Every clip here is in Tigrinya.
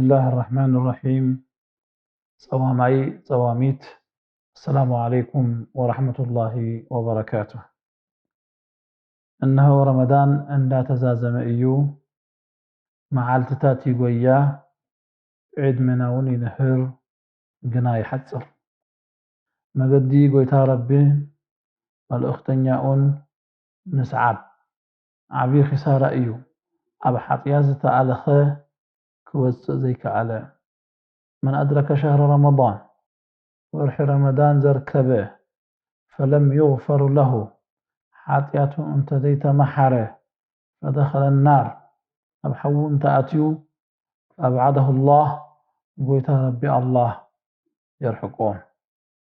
ብስምላህ ራሕማን ራሒም። ጸዋማይ ጸዋሚት፣ ኣሰላሙ ዓለይኩም ወራሕመቱላሂ ወበረካቱ። እነሆ ረመዳን እንዳተዛዘመ እዩ። መዓልትታት ይጎያ፣ ዕድመና እውን ይንህር፣ ግና ይሓጽር። መገዲ ጎይታ ረቢን መልእኽተኛኡን ምስዓብ ዓብዪ ኺሳራ እዩ። ኣብ ሓጥያት ዝተኣለኸ ክወጽእ ዘይከኣለ። መን ኣድረከ ሸህረ ረመዳን፣ ወርሒ ረመዳን ዘርከበ፣ ፈለም ዩግፈር ለሁ፣ ሓጢኣቱ እንተ ዘይተመሓረ፣ ፈደኸለ ናር፣ ኣብ ሓዊ እንተ ኣትዩ፣ ፈኣብዓደሁ ላህ፣ ጎይታ ረቢ ኣላህ የርሕቆ።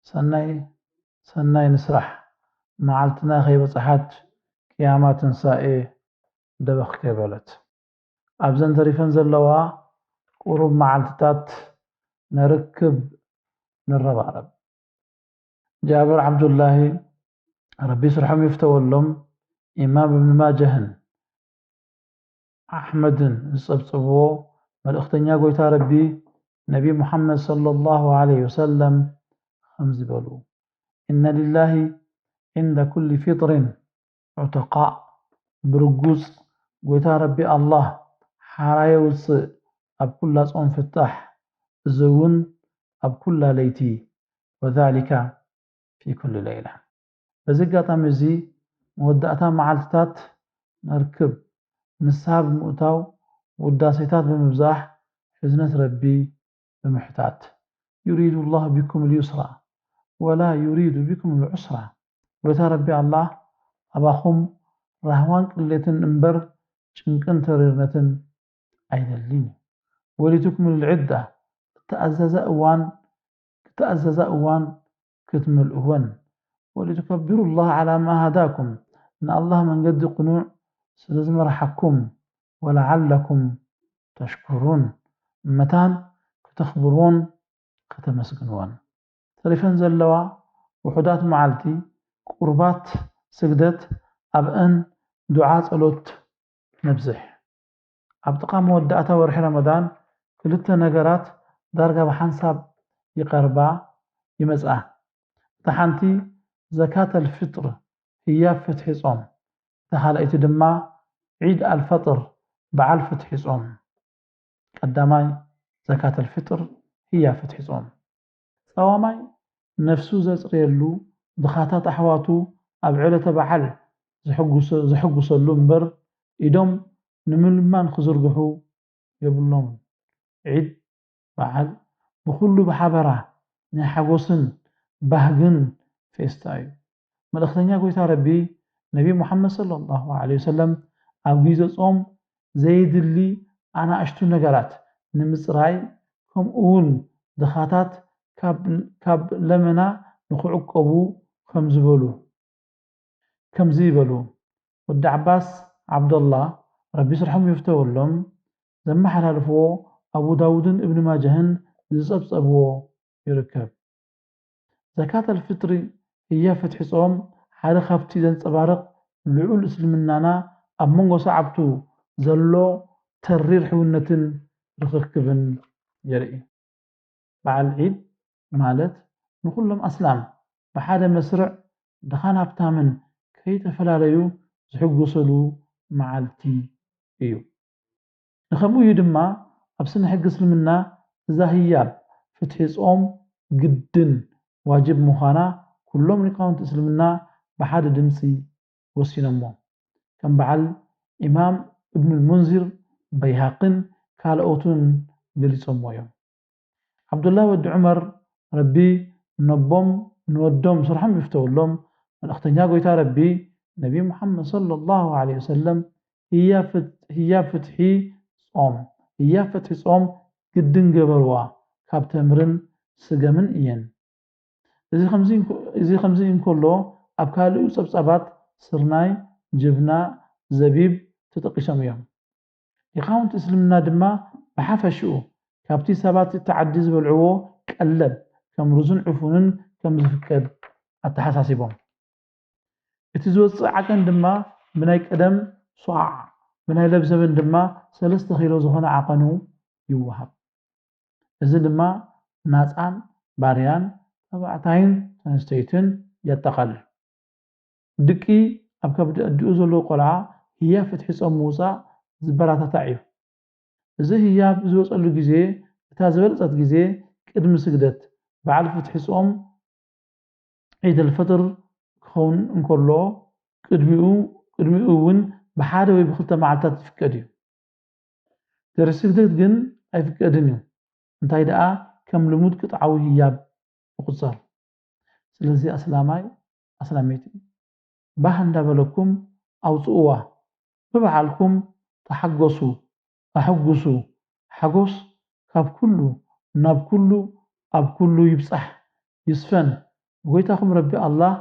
ሰናይ ሰናይ ንስራሕ፣ መዓልትና ከይበጽሓት ቅያማ ትንሳኤ ደበኽ ከይበለት። ኣብዘን ተሪፈን ዘለዋ ቁሩብ መዓልትታት ነርክብ፣ ንረባረብ። ጃብር ዓብዱላሂ፣ ረቢ ስርሖም ይፍተወሎም፣ ኢማም እብን ማጀህን ኣሕመድን ዝጸብጸብዎ፣ መልእኽተኛ ጎይታ ረቢ ነቢ ሙሓመድ ሰለላሁ ዓለይሂ ወሰለም ከምዚ በሉ፣ ኢነ ሊላሂ ዒንደ ኩሊ ፊጥሪን ዑተቃእ፣ ብርጉጽ ጎይታ ረቢ ኣላህ ሓራ የውጽእ ኣብ ኩላ ጾም ፍታሕ፣ እዚ እውን ኣብ ኩላ ለይቲ፣ ወዛሊካ ፊ ኩሊ ለይላ። በዚ ኣጋጣሚ እዚ መወዳእታ መዓልትታት ነርክብ፣ ንስሃ ብምእታው፣ ውዳሴታት ብምብዛሕ፣ ሕዝነት ረቢ ብምሕታት። ዩሪዱ ላህ ቢኩም ልዩስራ ወላ ዩሪዱ ቢኩም ልዑስራ። ጎይታ ረቢ ኣላህ ኣባኹም ራህዋን ቅሌትን እምበር ጭንቅን ተሪርነትን ኣይደልን እዩ። ወሊቱክምሉ ልዕዳ፣ እተኣዘዛ እዋን፣ እተኣዘዛ እዋን ክትምልእወን። ወሊቱከቢሩ ላህ ዓላ ማ ሃዳኩም፣ ንኣላህ መንገዲ ቅኑዕ ስለ ዝመርሓኩም፣ ወለዓለኩም ተሽኩሩን፣ መታን ክተኽብርዎን ከተመስግንዎን። ተሪፈን ዘለዋ ውሑዳት መዓልቲ ቁርባት ስግደት ኣብአን ዱዓ ጸሎት ነብዝሕ። ኣብ ጥቓ መወዳእታ ወርሒ ረመዳን ክልተ ነገራት ዳርጋ ብሓንሳብ ይቐርባ ይመጽኣ። እታ ሓንቲ ዘካተል ፊጥር፣ ህያብ ፍትሒ ጾም፣ እታ ካልኣይቲ ድማ ዒድ ኣልፈጥር፣ በዓል ፍትሒ ጾም። ቀዳማይ ዘካተል ፊጥር፣ ህያብ ፍትሒ ጾም። ጸዋማይ ነፍሱ ዘጽርየሉ፣ ድኻታት ኣሕዋቱ ኣብ ዕለተ በዓል ዝሕጉሰ-፣ ዝሕጉሰሉ እምበር፣ ኢዶም ንምልማን ክዝርግሑ የብሎምን። ዒድ በዓል ብኹሉ ብሓበራ ናይ ሓጎስን ባህግን ፌስታ እዩ። መልእኽተኛ ጎይታ ረቢ ነቢ ሙሓመድ ሰለላሁ ዓለይሂ ወሰለም ኣብ ግዜ ጾም ዘይድሊ ኣናእሽቱ ነገራት ንምጽራይ፣ ከምኡ እውን ድኻታት ካብ፣ ካብ ለመና ንኽዕቀቡ ከም ዝበሉ፣ ከምዚ ይበሉ። ወዲ ዓባስ ዓብደላ፣ ረቢ ስርሖም ይፍተወሎም፣ ዘመሓላልፍዎ ኣቡ ዳውድን እብን ማጃህን ዝጸብጸብዎ ይርከብ። ዘካተል ፍጥሪ ህያ ፍትሒ ጾም ሓደ ካብቲ ዘንጸባርቕ ልዑል እስልምናና ኣብ መንጎ ሰዓብቱ ዘሎ ተሪር ሕውነትን ርኽክብን የርኢ። በዓል ዒድ ማለት ንኹሎም ኣስላም ብሓደ መስርዕ ድኻን ሃብታምን ከይተፈላለዩ ዝሕጎሰሉ መዓልቲ እዩ። ንኸምኡ እዩ ድማ ኣብ ስነ ሕጊ እስልምና እዛ ህያብ ፍትሒ ጾም ግድን ዋጅብ ምዃና ኩሎም ሊቃውንቲ እስልምና ብሓደ ድምጺ ወሲኖሞ። ከም በዓል ኢማም እብኑል ሙንዚር፣ በይሃቅን ካልኦትን ገሊጾሞ እዮም። ዓብዱላህ ወዲ ዑመር፣ ረቢ ነቦም ንወዶም ስርሖም ይፍተወሎም፣ መልእኽተኛ ጎይታ ረቢ ነቢ ሙሓመድ ሰለላሁ ዓለይሂ ወሰለም፣ ህያ ፍት-፣ ህያ ፍትሒ ጾም፣ ህያ ፍትሒ ጾም ግድን ገበርዋ፣ ካብ ተምርን ስገምን እየን። እዚ ከምዚ እንኮ-፣ እዚ ከምዚ እንከሎ፣ ኣብ ካልኡ ጸብጻባት ስርናይ፣ ጅብና፣ ዘቢብ ተጠቂሶም እዮም። ሊቃውንቲ እስልምና ድማ ብሓፈሽኡ ካብቲ ሰባት እቲ ዓዲ ዝበልዕዎ ቀለብ ከም ሩዝን ዕፉንን ከም ዝፍቀድ ኣተሓሳሲቦም። እቲ ዝወጽእ ዓቀን ድማ ብናይ ቀደም ሱዓዕ፣ ብናይ ለብዘበን ድማ ሰለስተ ኪሎ ዝኾነ ዓቐኑ ይወሃብ። እዚ ድማ ናጻን ባርያን፣ ተባዕታይን ተነስተይትን የጠቓልል። ድቂ ኣብ ከብዲ ኣዲኡ ዘለዉ ቆልዓ ህያብ ፍትሒ ጾም ምውጻእ ዝበራታታዕ እዩ። እዚ ህያብ ዝወጸሉ ግዜ፣ እታ ዝበለጸት ግዜ ቅድሚ ስግደት በዓል ፍትሒ ጾም ዒድ ኣልፈጥር ክኸውን እንከሎ፣ ቅድሚኡ ቅድሚኡ እውን ብሓደ ወይ ብክልተ መዓልታት ይፍቀድ እዩ። ድሕሪ ስግደት ግን ኣይፍቀድን እዩ። እንታይ ደኣ ከም ልሙድ ቅጥዓዊ ህያብ ይቑጸር። ስለዚ ኣስላማይ ኣስላመይቲ ባህ እንዳበለኩም ኣውጽእዋ። ብባዕልኩም ተሓጎሱ፣ ኣሕጉሱ። ሓጎስ ካብ ኩሉ ናብ ኩሉ ኣብ ኩሉ ይብጻሕ ይስፈን። ጎይታኹም ረቢ ኣላህ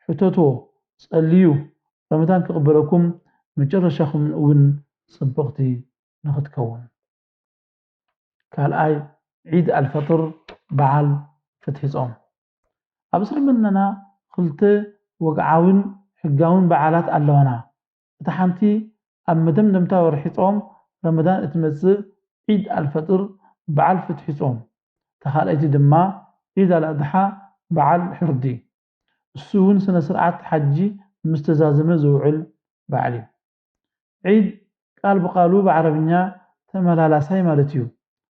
ሕተትዎ፣ ጸልዩ፣ ረመዳን ክቕበለኩም መጨረሻኹም እውን ጽብቕቲ ንኽትከውን። ካልኣይ ዒድ ኣልፈጥር በዓል ፍትሒ ጾም። ኣብ እስልምናና ክልተ ወግዓውን ሕጋውን በዓላት ኣለዋና። እታ ሓንቲ ኣብ መደምደምታ ወርሒ ጾም ረመዳን እትመጽእ ዒድ ኣልፈጥር በዓል ፍትሒ ጾም፣ እታ ካልኣይቲ ድማ ዒድ ኣልኣድሓ በዓል ሕርዲ። እሱ እውን ስነ ስርዓት ሓጂ ምስ ተዛዘመ ዝውዕል በዓል እዩ። ዒድ ቃል ብቃሉ ብዓረብኛ ተመላላሳይ ማለት እዩ።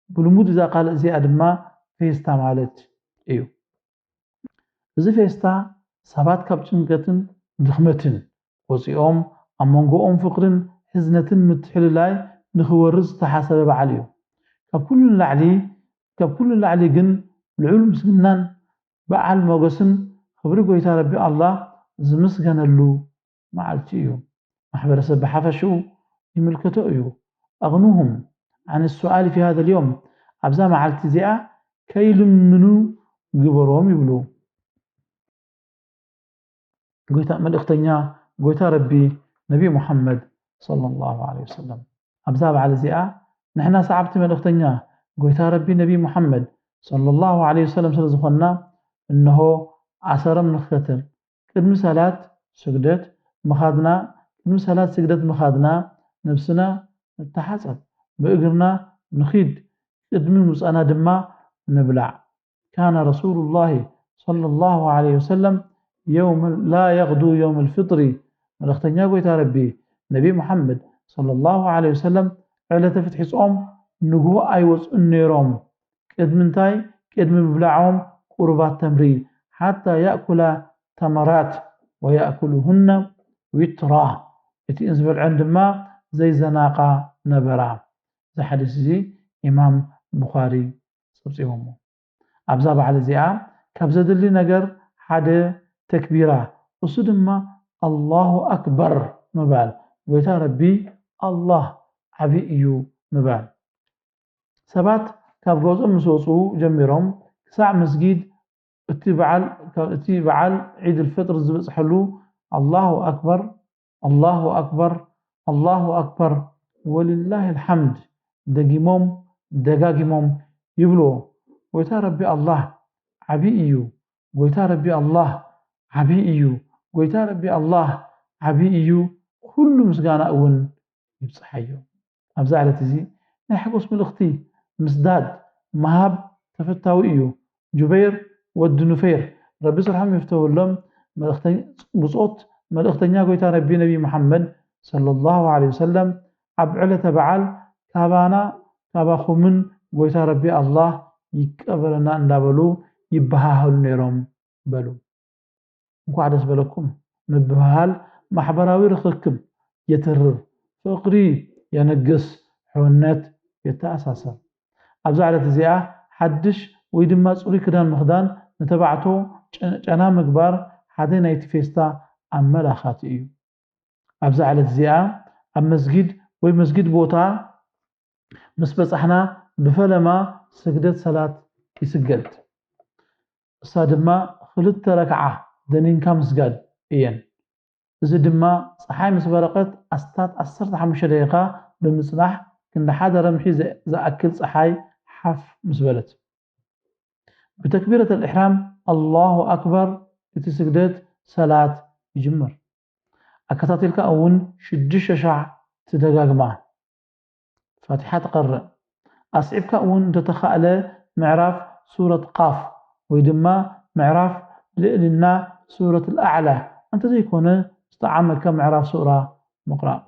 ብልሙድ እዛ ቃል እዚኣ ድማ ፌስታ ማለት እዩ። እዚ ፌስታ ሰባት ካብ ጭንቀትን ድኽመትን ወፂኦም ኣብ መንጎኦም ፍቕርን ሕዝነትን ምትሕልላይ ንኽወርድ ዝተሓሰበ በዓል እዩ። ካብ ኩሉ ንላዕሊ ካብ ኩሉ ንላዕሊ ግን ልዑል ምስግናን በዓል ሞገስን ክብሪ ጎይታ ረቢ ኣላህ ዝምስገነሉ መዓልቲ እዩ። ማሕበረሰብ ብሓፈሽኡ ይምልከቶ እዩ። ኣቕኑሁም ዓን ሱኣሊ ፊ ሃዘ ልዮም፣ ኣብዛ መዓልቲ እዚኣ ከይልምኑ ግበሮም ይብሉ። ጎይታ መልእኽተኛ ጎይታ ረቢ ነቢ ሙሓመድ ሰለላሁ ዐለይሂ ወሰለም። ኣብዛ በዓል እዚኣ ንሕና ሰዓብቲ መልእኽተኛ ጎይታ ረቢ ነቢ ሙሓመድ ሰለላሁ ዐለይሂ ወሰለም ስለ ዝኾንና፣ እንሆ ኣሰሮም ንኽከተል። ቅድሚ ሰላት ስግደት ምኻድና፣ ቅድሚ ሰላት ስግደት ምኻድና ነብስና ንተሓጸብ፣ ብእግርና ንኺድ፣ ቅድሚ ምውጻእና ድማ ንብላዕ። ካነ ረሱሉላሂ ሰለላሁ ዐለይሂ ወሰለም የውመ ላ የግዱ የውመል ፍጥሪ፣ መልእኽተኛ ጎይታ ረቢ ነቢ ሙሓመድ ሰለላሁ ዐለይሂ ወሰለም ዕለተ ፍትሒ ጾም ንግሆ ኣይወፅኡን ነይሮም። ቅድሚ እንታይ? ቅድሚ ምብላዖም ቁሩባት ተምሪ፣ ሓታ ያእኩላ ተመራት ወያእኩሉሁነ ዊትራ፣ እቲእን ዝበልዐን ድማ ዘይዘናቓ ነበራ። እዚ ሓዲስ እዚ ኢማም ቡኻሪ ጸብጺቦሞ። ኣብዛ በዓል እዚኣ ካብ ዘድሊ ነገር ሓደ ተክቢራ፣ እሱ ድማ ኣላሁ ኣክበር ምባል፣ ጎይታ ረቢ ኣላህ ዓቢ እዩ ምባል። ሰባት ካብ ገዝኦም ምስ ወጹ ጀሚሮም ክሳዕ መስጊድ እቲ በዓል፣ እቲ በዓል ዒድ ኣልፍጥር ዝበጽሐሉ ኣላሁ ኣክበር ኣላሁ ኣክበር ኣላሁ ኣክበር ወሊላሂል ሓምድ ደጊሞም ደጋጊሞም ይብልዎ። ጎይታ ረቢ ኣላህ ዓቢ እዩ። ጎይታ ረቢ ኣላህ ዓቢ እዩ። ጎይታ ረቢ ኣላህ ዓቢ እዩ። ኩሉ ምስጋና እውን ይብጽሓዮ። ኣብዛ ዕለት እዚ ናይ ሓጎስ ምልኽቲ ምስዳድ፣ ምሃብ ተፈታዊ እዩ። ጁበይር ወዲ ኑፈይር፣ ረቢ ስርሖም ይፍተወሎም፣ ብጾት መልእኽተኛ ጎይታ ረቢ ነቢ መሓመድ ሰለላሁ ዐለይሂ ወሰለም ኣብ ዕለተ በዓል ካባና ካባኹምን ጎይታ ረቢ ኣላህ ይቀበለና እንዳበሉ ይበሃሃሉ ነይሮም በሉ። እንኳዕ ደስ በለኩም ምብህሃል ማሕበራዊ ርኽክብ የትርር፣ ፍቕሪ የንግስ፣ ሕውነት የተኣሳስር። ኣብዛ ዕለት እዚኣ ሓድሽ ወይ ድማ ጽሩይ ክዳን ምኽዳን፣ ንተባዕቶ ጨ- ጨና ምግባር ሓደ ናይቲ ፌስታ ኣመላኻቲ እዩ። ኣብዛ ዕለት እዚኣ ኣብ መስጊድ ወይ መስጊድ ቦታ ምስ በጻሕና ብፈለማ ስግደት ሰላት ይስገድ። እሳ ድማ ክልተ ረክዓ ደኒንካ ምስጋድ እየን። እዚ ድማ ጸሓይ ምስ በረቐት ኣስታት ዓሰርተ ሓሙሽተ ደቂቓ ብምጽናሕ ክንዲ ሓደ ረምሒ ዘ- ዝኣክል ጸሓይ ሓፍ ምስ በለት። ብተክቢረት ኣልኢሕራም ኣላሁ ኣክበር እቲ ስግደት ሰላት ይጅምር። ኣከታቲልካ እውን ሽዱሽተ ሻዕ ትደጋግማ። ፋቲሓ ትቐርእ። ኣስዒብካ እውን እንተተኻእለ ምዕራፍ ሱረት ቃፍ ወይ ድማ ምዕራፍ ልዕልና ሱረት ኣዕላ፣ እንተዘይኮነ ዝጠዓመካ ምዕራፍ ሱራ ምቕራእ።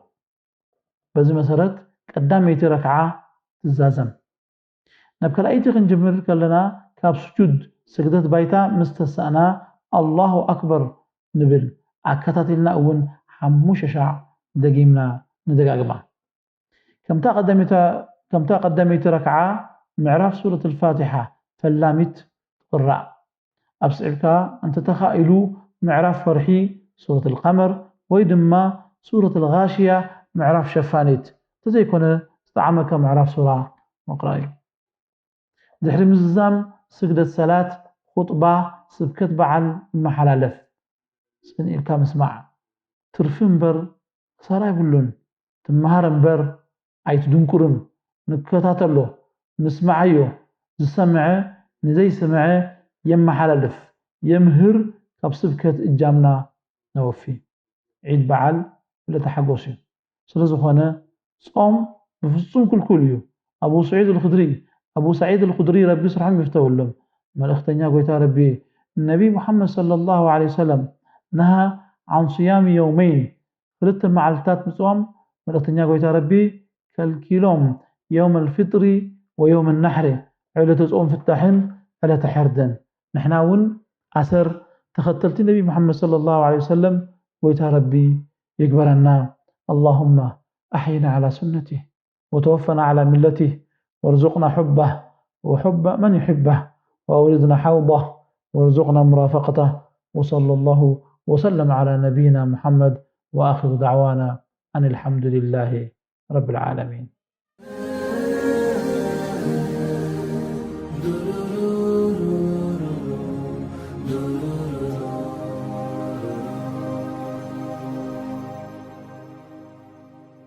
በዚ መሰረት ቀዳመይቲ ረክዓ ትዛዘም። ናብ ካልኣይቲ ክንጅምር ከለና ካብ ስጁድ ስግደት ባይታ ምስ ተሳእና ኣላሁ ኣክበር ንብል። ኣከታቲልና እውን ሓሙሽተ ሻዕ ደጊምና ንደጋግማ። ከምታ ቀዳመይቲ ረክዓ ምዕራፍ ሱረት ኣልፋቲሓ ፈላሚት ትቕራእ። ኣብስዒብካ እንተተኻኢሉ ምዕራፍ ፈርሒ ሱረት ኣልቀመር ወይ ድማ ሱረት ኣልጋሽያ ምዕራፍ ሸፋኒት፣ እንተዘይኮነ ዝጠዓመካ ምዕራፍ ሱራ ምቕራእ እዩ። ድሕሪ ምዝዛም ስግደት ሰላት፣ ኹጥባ፣ ስብከት በዓል ይመሓላለፍ። ጽን ኢልካ ምስማዕ ትርፊ እምበር ክሳራ የብሉን። ትመሃር እምበር ኣይትድንቁርን። ንከታተሎ፣ ንስምዓዮ። ዝሰምዐ ንዘይስምዐ የመሓላልፍ፣ የምህር። ካብ ስብከት እጃምና ነወፊ። ዒድ በዓል ዕለተ ሓጎስ እዩ። ስለ ዝኾነ ጾም ብፍጹም ክልኩል እዩ። ኣቡ ስዒድ ኣልኹድሪ ኣቡ ሰዒድ ኣልኹድሪ ረቢ ስርሖም ይፍተወሎም። መልእኽተኛ ጎይታ ረቢ ነቢ ሙሓመድ ሰለላሁ ዐለይሂ ወሰለም ነሃ ዓን ስያሚ የውመይን፣ ክልተ መዓልትታት ምጽዋም መልእኽተኛ ጎይታ ረቢ ከልኪሎም፣ የውም ኣልፍጥሪ ወየውም ናሕሪ፣ ዕለተ ጾም ፍታሕን ዕለተ ሕርድን። ንሕና እውን ኣሰር ተኸተልቲ ነቢ ሙሓመድ ሰለላሁ ዐለይሂ ወሰለም ጎይታ ረቢ ይግበረና። ኣላሁመ ኣሕይና ዓላ ሱነቲህ ወተወፈና ዓላ ሚለቲህ ወርዙቅና ሑባህ ወሑበ መን ዩሕባህ ወኣውሪድና ሓውዳህ ወርዙቅና ሙራፈቀታህ። ወሰለላሁ ወሰለም ዓላ ነቢይና ሙሓመድ ወኣኺሩ ዳዕዋና ኣን ኣልሓምዱሊላሂ ረብል ዓለሚን።